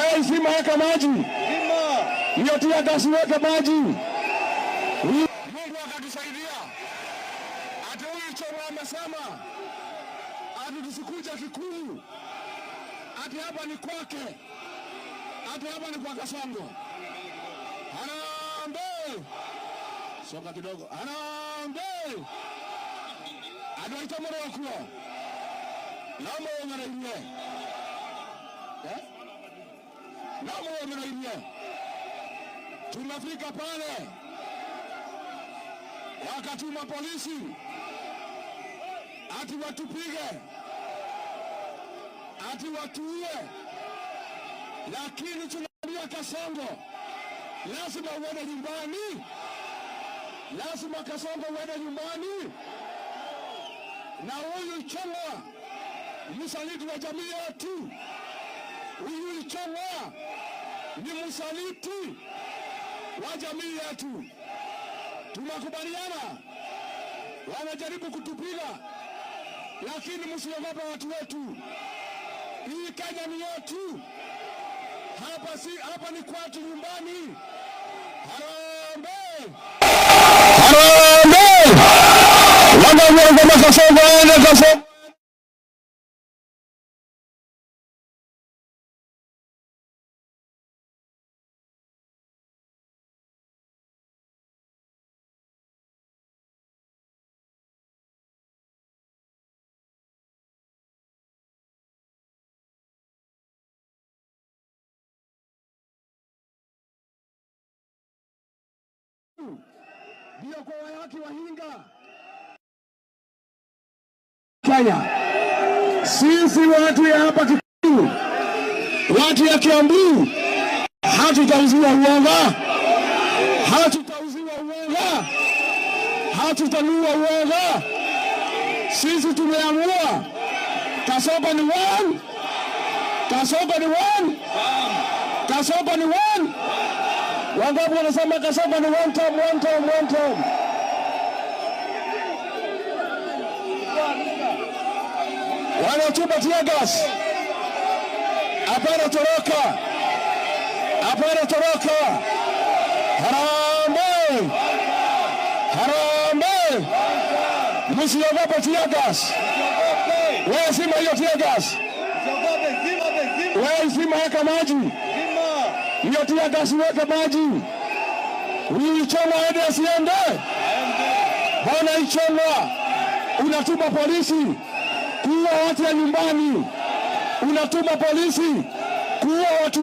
Wewe zima, weka maji. Hiyo tear gas weka maji. Mungu akatusaidia. Ati huyu Ichung'wah amesema ati tusikuja Kikuyu, ati hapa ni kwake, ati hapa ni kwa Kasongo. Harambee! Soka kidogo. Harambee! Andũ aitũ mũrĩ okuo no mũyũmĩrĩirie, eh? No mũyũmĩrĩirie. Tumefika pale, wakatuma polisi ati watupige, ati watuue, lakini tunaambia Kasongo, lazima uende nyumbani, lazima Kasongo uende nyumbani. Na huyu Ichung'wah msaliti wa jamii yetu, huyu Ichung'wah ni msaliti wa jamii yetu. Tunakubaliana, wanajaribu kutupiga, lakini msiogope watu wetu. Hii Kenya ni yetu, hapa si hapa ni kwetu nyumbani. Harambee! Harambee! Wangawa Kasongo aende, Kasongo. Ndio kwa Wayaki Wahinga Kenya. Sisi watu ya hapa Kikuyu, watu ya Kiambu, hatutauziwa uoga, hatutauziwa uoga, hatutanunua uoga. Sisi tumeamua Kasongo ni one, Kasongo ni one, Kasongo ni one. Wangapi wanasema Kasongo ni one time, one time, one time? Wanatupa tear gas. Hapana toroka, hapana toroka. Harambee, harambee! Msiogope tear gas. Wewe zima hiyo tear gas. Wewe zima, weka maji. Hiyo tear gas weka maji. Huyu Ichung'wah aende asiende? Bwana Ichung'wah, unatuma polisi kuua watu ya nyumbani, unatuma polisi kuua watu.